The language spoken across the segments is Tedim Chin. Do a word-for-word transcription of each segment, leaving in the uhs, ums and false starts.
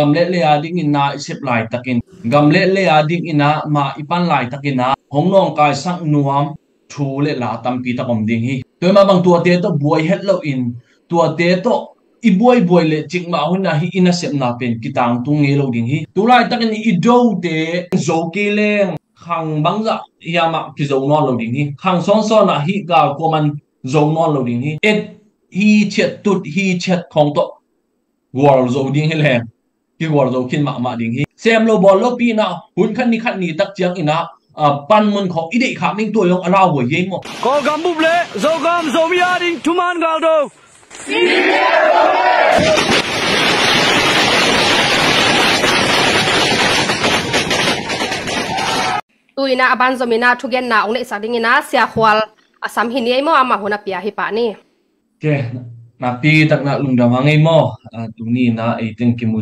Gam le lei a dingin na i sep laitakin, gam le lei a dingin ah ma i pan laitakin ah hong nawngkaisak nuam thu le la tampi tak om ding hi. Tua mah bang tuate tawh buai het loin, tuate tawh i buaibuai le cikmah hun ah hih i nasepna pen kitangtung ngei lo ding hi. Tulaitakin i dote zo kei leng khang bangzah hiam ah kizo nawn lo ding hi. Khang sawnsawn ah hih gal kuaman zo nawn lo ding hi. Et hi ciat, tut hi ciat khawng tawh gual zo ding hi leng kigual zo khin mahmah ding hi. Sem lo bawl lo pi in ah hun khat ni khat ni tak ciangin ah, a, panmun khawng i deih kha meng tua zong a lauhuai hi ei maw? Kawlgam bup le Zogam Zomi a ding thuman galdo. Tu in ah a banzom in ah thugenna hong neihsak dingin ah Sia Khual a sam hi ni ei maw, amah hun a pia hi pah ni. Ke, nakpi tak in ah lungdam hang ei maw? A, tuni in ah ei teng kimu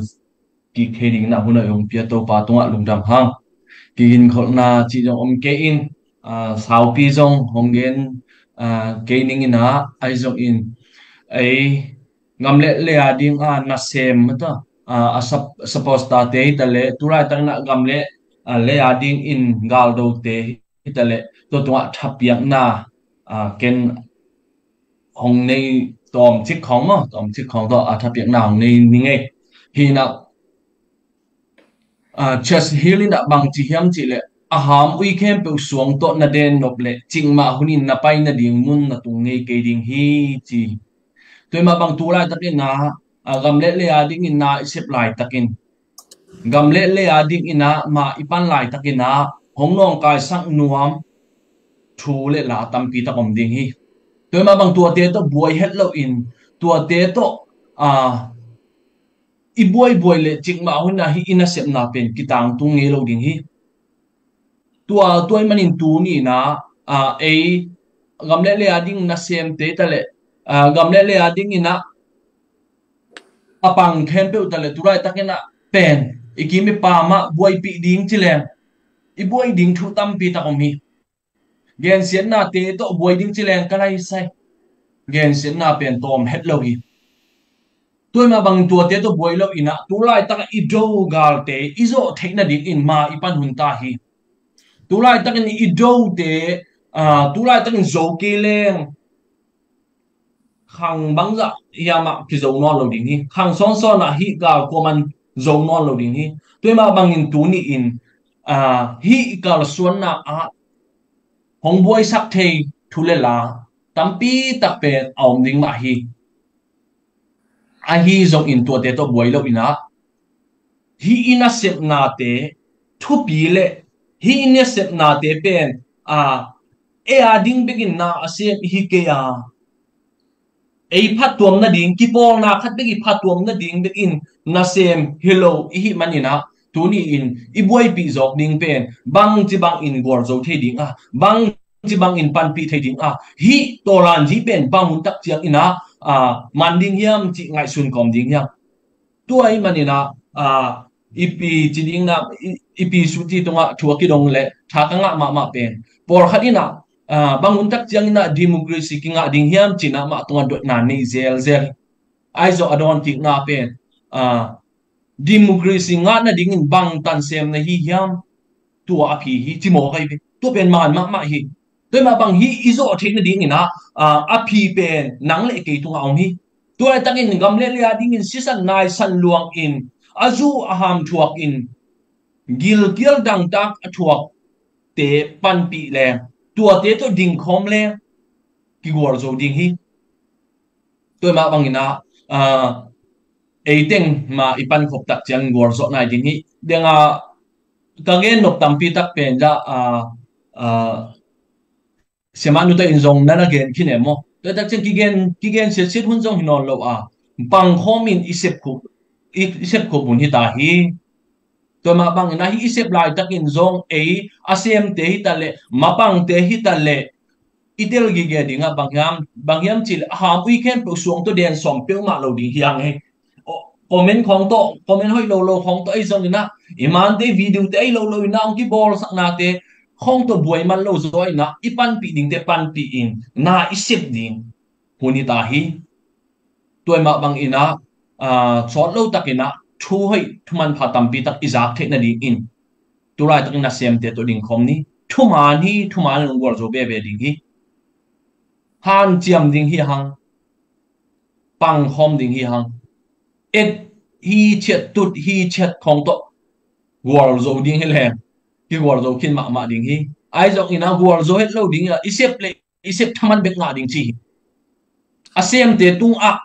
kik thei dingin ah hun a hong pia Topa tungah lungdam hang. Kiginkholhna cih zong om kei in, a, saupi zong hong gen, a, kei ning in ah, ahi zongin ei gam le lei a ding a nasem mata, a, a sap-, supporter te hi ta leh, tulaitakin ah gam le, a, lei a dingin galdote hi ta leh, tua tungah thapiakna, a, ken hong nei tawmcik khawng maw, tawmcik khawng tawh a thapiakna hong nei ning ei. Hi in ah, a, Churchill in ah bang ci hiam cih leh, a ham ui khempeuh suang tawh na den nop leh cikmah hun in na pai nading mun na tung ngei kei ding hi ci. Tua mah bang tulaitakin ah, a, gam le lei a dingin na i sep laitakin, gam le lei a dingin ah ma i pan laitakin ah hong nawngkaisak nuam thu le la tampi tak om ding hi. Tua mah bang tuate tawh buai het loin, tuate tawh, a, i buaibuai le cikmah hun ah hih i nasepna pen kitangtung ngei lo ding hi. Tua, tua ahih manin tuni in ah, a, ei gam le lei a ding nasemte hi ta leh, a, gam le lei a dingin ah a pang khempeuh hi ta leh, tulaitakin ah pen i kim i pam ah buaipih ding ci leng i buai ding thu tampi tak om hi. Gensiatnate tawh buai ding ci leng ka lai sai. Gensiatna pen tawm het lo hi. Tua mah bangin tuate tawh buai lo in ah, tulaitak i do galte i zawh theih nadingin ma i pan hun ta hi. Tulaitakin i dote, a, tulaitakin zo kei leng khang bangzah hiam ah kizo nawn lo ding hi. Khang sawnsawn ah hih gal kuaman zo nawn lo ding hi. Tua mah bangin tuni in, a, hih kalsuanna ah hong buaisak thei thu le la tampi tak pen a om ding mah hi. Ahi zongin tuate tawh buai lo in ah, hih i nasepnate thupi le hih i nasepnate pen, a, ei a ding bekin na a sem i hi kei a, ei phattuam nading, kipawlna khat bek i phattuam nading bekin nasem hi lo i hih manin ah, tuni in i buaipih zawk ding pen bangci bangin gualzo thei ding a, bangci bangin panpih thei ding a, hih tawlanzi pen bang hun tak ciangin ah, a, man ding hiam cih ngaihsun kawm ding hiam? Tua ahih manin ah, a, ipi ci ding na, i, ipi suci tungah thu a kidong le tha ka ngah mahmah pen, pawlkhat in ah, a, bang hun tak ciangin ah democracy kingah ding hiam cih na mah tungah dotna nei zelzel. Ahi zong a dawn kikna pen, a, democracy ngah nadingin bang tan sem na hi hiam? Tua a phi hi, ci mawk ahi ve. Tua pen man mahmah hi. Tua mah bang hih i zawh theih nadingin ah, a, a phi pen nang le kei tungah om hi. Tua laitakin gam le lei a dingin sisan naisan luangin a zu a ham thuakin gilkial dangtak a thuakte panpih leng, tuate tawh dingkhawm leng kigualzo ding hi. Tua mah bangin ah, a, ei teng ma i pankhop tak ciang gualzawh nai ding hi. Deng a ka gen nop tampi tak pen dah, a, a, siamah nute in zong na na gen khin e maw? Tua tak ciang kigen, kigen siatsiat hun zong hi nawn lo a, pangkhawm in i sepkhup, i, i sepkhup hun hi ta hi. Tua mah bangin ah hih i sep laitakin zong ei a semte hi ta leh, mapangte hi ta leh, i tel gige dingah bang hiam, bang hiam cih leh a ham ui khempeuh suang tawh den sawm peuhmah lo ding hi hang e. Comment khawng tawh, comment hoih lo lo khawng tawh ahi zongin ah, i mante video te ahi lo lo in ah hong kibawlsaknate khawng tawh buai man lo zaw in ah, i panpih dingte panpih in na i sep ding hun hi ta hi. Tua mah bangin ah, a, sawt lo takin ah, thu hoih, thuman pha tampi tak i zak theih nadingin tu laitakin nasemte tawh dingkhawm ni. Thuman hi, thuman in hong gualzo veve ding hi. Hanciam ding hi hang, pangkhawm ding hi hang. Et hi ciat, tut hi ciat khawng tawh gualzo ding hi leng, kigualzo khin mahmah ding hi. Ahi zongin ah gualzo het lo ding ah, i sep le i sep thaman bek ngah ding ci hi. A semte tungah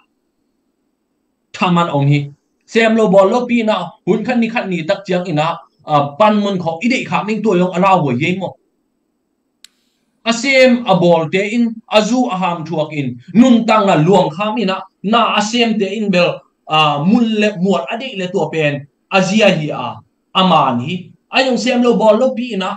thaman om hi. Sem lo bawl lopi in ah hun khat ni khat ni tak ciangin ah, ah, panmun khawng i deih khak ning tua zong a lauhuai hi ei maw? A sem a bawlte in a zu a ham thuakin nuntakna luangkham in ah na a semte in bel, ah, mun le mual a deih le tua pen a zia hi a, a man hi. Ahi zong sem lo bawl lopi in ah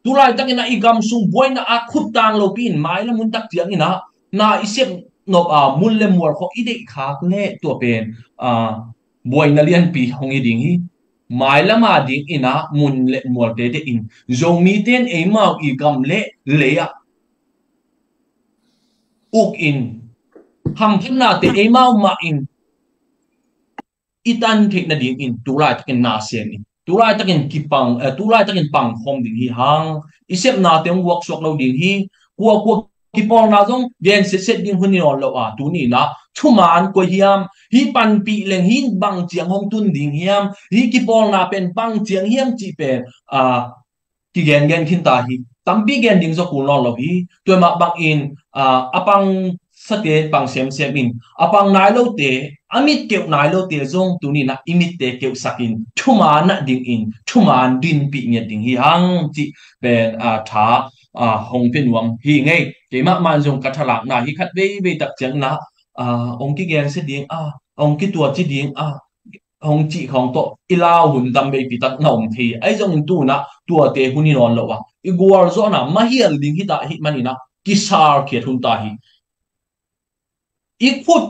tu laitakin ah i gam sung buaina a khuttang lopi in mailam hun tak ciangin ah na i sep nop a mun le mual khawng i deih khak le tua pen, ah, buaina lianpi hong hi ding hi. Mailam a dingin ah mun le mualte deih in Zomite in eimau i gam le lei ah uk in hamphatnate eimau mah in i tan theih nadingin tu laitakin na sem in, tu laitakin kipang, eh, tu laitakin pangkhawm ding hi hang. I sepnate hong guaksuak lo ding hi. Kuakua kipawlna zong gen setset ding hun hi nawn lo a, tuni in ah thuman koi hiam, hi panpih leng hi bang ciang hong tun ding hiam, hi kipawlna pen bang ciang hiam cih pen, ah, kigengen khin ta hi. Tampi gen ding zaw kul nawn lo hi. Tua mah bangin, ah, a pangsate pang semsem in, a pang nai lote, a mit keuh nai lote zong tuni in ah i mitte keuhsak in thuman ah dingin thuman dinpih ngiat ding hi hang cih pen, ah, tha, ah, hong pia nuam hi ngei. Keimah man zong ka thalakna hi khat veivei tak ciangin ah, ah, hong kigensia ding a, hong kituaci ding a, hong cih khawng tawh i lau hun tam veipi tak na om thei. Ahi zongin tu in ah tuate hun hi nawn lo a, i gualzawhna mahial ding hi ta ahih manin ah kisal khiat hun ta hi. I khut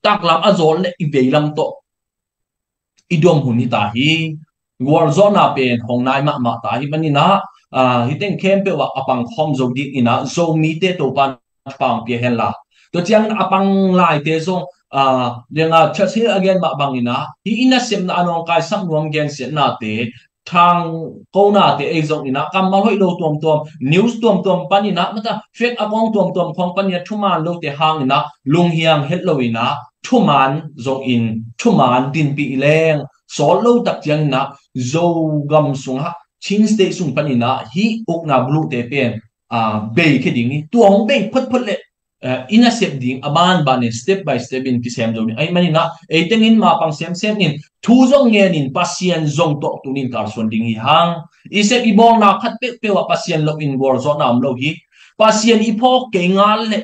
taklam a zawt le i veilam tawh i dom hun hi ta hi. Gualzawhna pen hong nai mahmah ta ahih manin ah, ah, hih teng khempeuh ah a pangkhawm zo dingin ah Zomite Topa'n pang pia hen la. Tua ciangin a pang laite zong, ah, lianga Churchill a gen mah bangin ah hih i nasepna a nawngkaisak nuam gensiatnate, thangkonate ei zongin ah kammal hoih lo tuamtuam, news tuamtuam panin ah, mata fake account tuamtuam khawng panin ah thuman lote hangin ah lunghiang het loin ah thuman zongin thuman dinpih i leng sawt lo tak ciangin ah Zogam sungah Chin State sung panin ah hih ukna buluhte pen, ah, bei khia ding hi. Tua hong bei photphot le, eh, i nasep ding a banban in step by step in kisem zo ding ahih manin ah ei tengin mapang semsem in thu zong ngen in Pasian zong tawh tuni in kalsuan ding hi hang. I sep i bawlna khat peuhpeuh ah Pasian lo in gualzawhna om lo hi. Pasian i phawk kei ngal le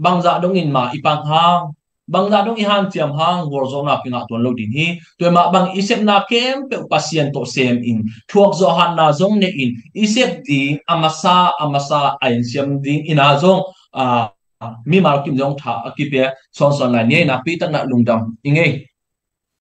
bangzah dongin ma i pang hang, bangzah dong i hanciam hang gualzawhna kingah tuan lo ding hi. Tua mah bang i sepna khempeuh Pasian tawh sem in thuak zawh hatna zong nei in i sep ding a masa a masa a ensiam dingin ah zong, ah, mimal kim zong tha a kipia sawnsawn lai ni ei. Nakpi takin ah lungdam i ngei.